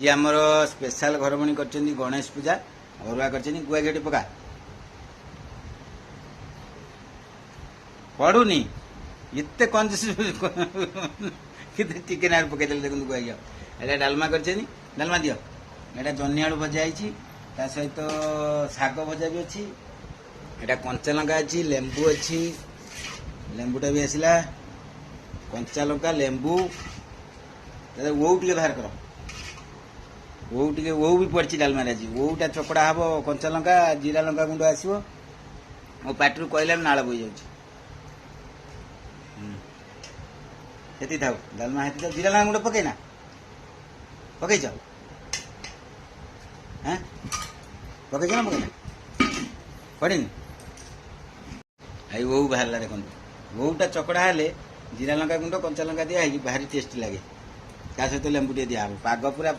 ଆଜି ଆମର ସ୍ପେଶାଲ ଘରମଣି କରିଛନ୍ତି ଗଣେଶ ପୂଜା, ଅରୁଆ କରିଛନ୍ତି। ଗୁଆ ଘିଅ ପକା ପଡ଼ୁନି, ଏତେ କଞ୍ଜୁସ, କେତେ ଟିକେ ନାଁରେ ପକେଇଦେଲେ। ଦେଖନ୍ତୁ ଗୁଆ ଘିଅ। ଏଇଟା ଡାଲମା କରିଛନ୍ତି, ଡାଲମା ଦିଅ। ଏଇଟା ଜହ୍ନି ଆଳୁ ଭଜା ହେଇଛି, ତା ସହିତ ଶାଗ ଭଜା ବି ଅଛି। ଏଇଟା କଞ୍ଚା ଲଙ୍କା ଅଛି, ଲେମ୍ବୁ ଅଛି, ଲେମ୍ବୁଟା ବି ଆସିଲା। କଞ୍ଚା ଲଙ୍କା, ଲେମ୍ବୁ, ଓଉ ଟିକେ ବାହାର କର। ଓଉ ଟିକେ, ଓଉ ବି ପଡ଼ିଛି ଡାଲମାରେ ଆଜି। ଓଉଟା ଚକଡ଼ା ହବ, କଞ୍ଚା ଲଙ୍କା, ଜିରା ଲଙ୍କା ଗୁଣ୍ଡ ଆସିବ। ମୋ ପାଟିରୁ କହିଲେ ନାଳ ବୋହି ଯାଉଛି। ସେତିକି ଥାଉ ଡାଲମା, ହେତିକି ଥାଉ। ଜିରା ଲଙ୍କା ଗୁଣ୍ଡ ପକେଇନା? ପକେଇଛ? ହାଁ, ପକେଇଛ ନା ପକେଇନା? ପଡ଼ିନି। ଏଇ ଓଉ ବାହାରିଲା ଦେଖନ୍ତୁ। ଓଉଟା ଚକଡ଼ା ହେଲେ ଜିରା ଲଙ୍କା ଗୁଣ୍ଡ, କଞ୍ଚା ଲଙ୍କା ଦିଆ ହେଇକି ଭାରି ଟେଷ୍ଟି ଲାଗେ। ତା ସହିତ ଲେମ୍ବୁ ଟିକେ ଦିଆହବ। ପାଗ ପୁରା